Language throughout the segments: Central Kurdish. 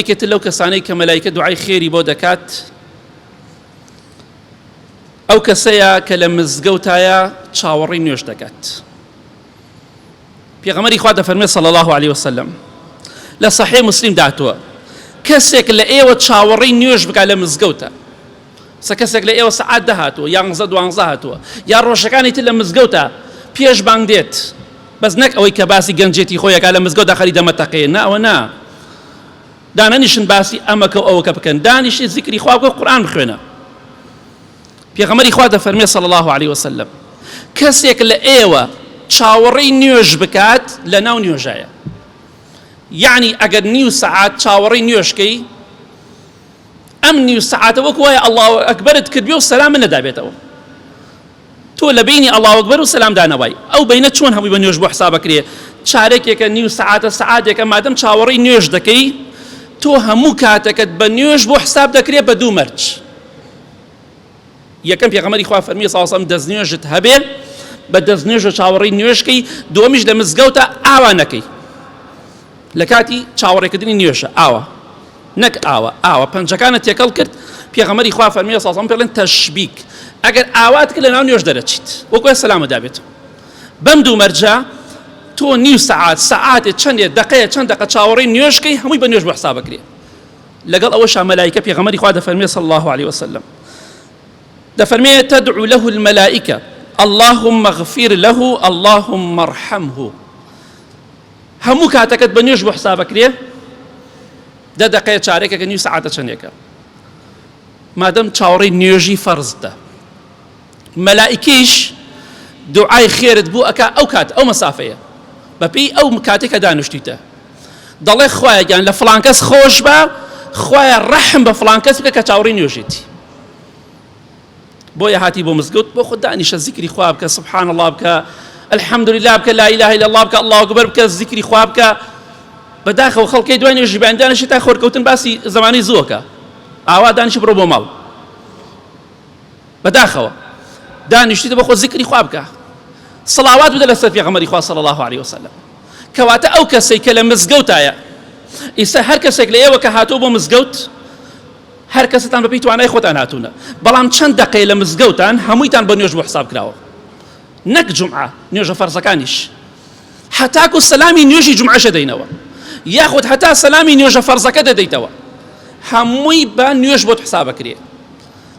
یەکێتر لەو کەسانەی کە مەلایکە دوعای خێری بۆ دەکات ئەو کەسەیە کە لە مزگەوتایە چاوەڕێی نوێژ دەکات. پێغەمبەری خوا دەفەرمێ صلی الله علیه وسلم لە صحیح مسلم داتوە کەسێک لە ئێوە چاوەڕێی نوێژ بکات لە مزگەوتە سە کەسێک لە ئێوە سەعات دە هاتووە یانزە دوانزە هاتووە یا ڕۆژەکانی تر لە مزگەوتە پێش بانگ دێت بەس نەک ئەوەی کە باسی گەنجێتی خۆیەکە لە مزگەوت داخلی دەمەتەقێ نا ئەوە نا دانەنیشن باسی ئەمەکە و ئەوەکە بکەن دانیشی زیکری خوا بکە قورئان بخوێنە پێغەمبەری خوا دەفەرمێ صلی الله علیه وسلم کەسێک لە ئێوە چاوەڕێی نوێژ بکات لە ناو نوێژایە یعنی ئەگەر نیو سەعات چاوەڕێی نوێژکەی ئەم نیو سەعاتە وەکو وایە ئەڵڵاهو ئەکبەرت کردبێ و سەلامت نەدابێتەوە تۆ لە بینی ئەڵڵاهو ئەکبەر و سەلام دانەوای ئەو بینە چۆن هەمووی بە نوێژ بۆ حسابەکرێ چارێکێکە نیو سەعاتە سەعاتێکە مادەم چاوەڕێی نوێژ دەکەی تۆ هەموو کاتەکەت بە نوێژ بۆ حساب دەکرێ بە دوو مەرج یەکەم پێغەمبەری خوا فەرمی صلی الله علیه و دەستنوێژت هەبێ بە دەستنوێژە چاوەڕێی نوێژکەی دووەمیش لە مزگەوتە ئاوا نەکەی لە کاتی چاوەڕێکردنی نوێژە ئاوا نەک ئاوا ئاوا پەنجەکانت تێکەڵ کرد پێغەمبەری خوا فەرمی صلی الله علیه و پێڵێن تەشبیک ئەگەر ئاوات کرد لە ناو نوێژ دەرەچیت وەکو سەلامە دابێت بەم دوو مەرجە تۆ نیو سەعات سەعاتێ چەندێ دقەیە چەند دقە چاوەڕێی نوێژکەی هەمووی بە نوێژ بۆ حساب بکرێ لەگەڵ ئەوەشا مەلائیکە پێغەمبەری خوا دەفەرمێ صلی الله علیه وسلم دەفەرمێ تدعو له الملائکە اللهم اغفر له اللهم ارحمه هەموو کاتەکەت بە نوێژ بۆ حسابەکرێ دە دقەیە چارێکەکە نیو سەعاتە چەندێکە مادەم چاوەڕێی نوێژی فەرزتە مەلائیکەیش دوعای خێرت بۆ ئەکا ئەو کات ئەو مەسافەیە بەپێی ئەو کاتێک کە دانیشتویتە دەڵێ خوایە گیان لە فڵان کەس خۆش بە خوایە ڕەحم بە فڵان کەس بکە کە چاوەڕێی نوێژێتی بۆیە هاتی بۆ مزگەوت بۆ خۆت دانیشە زیکری خوا بکە سبحان الله بکە الحمد لله بکە لا اله الا الله بکە الله اکبر بکە زیکری خوا بکە بەداخەوە خەڵکی دوای نوێژی بەیانی دانیشی تا خۆرکەوتن باسی زمانی زووەکە ئاوا دانیشی بڕۆ بۆ ماڵ بەداخەوە دانیشتیتە بۆ خۆ زیکری خوا بکە سڵاوات بدە لەسەر پێغەمبەری خوا صلی الله علیه وسلم کەواتە ئەو کەسەی کە لە مزگەوتایە ئیستا هەر کەسێک لە ئێوە کە هاتووە بۆ مزگەوت هەر کەستان بەپێی توانای خۆتان هاتوونە بەڵام چەند دەقەیە لە مزگەوتان هەموویتان بە نوێژ بۆ حساب کراوە نەک جومعە نوێژە فەرزەکانیش هەتاکو سەلامی نوێژی جومعەش دەدەینەوە یاخود هەتا سەلامی نوێژە فەرزەکە دەدەیتەوە هەمووی بە نوێژ بۆت حسابەکرێ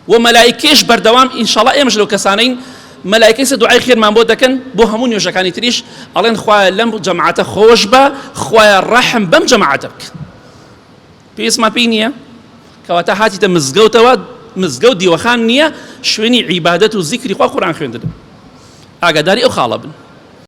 و مەلایکەیش بەردەوام ئینشاڵا ئێمەش لەو کەسانەین مەلایکەی سە دوعای خێرمان بۆ دەکەن بۆ هەموو نوێژەکانی تریش ئەڵێن خوایە لەم جەماعەتە خۆش بە خوایە ڕەحم بەم جەماعەتە بکە پێویستمان پێی نییە کەواتە هاتیتە مزگەوتەوە مزگەوت دیوەخان نییە شوێنی عیبادەت و زیکری خوا قورئان خوێندن ئاگاداری ئەو خاڵە بن.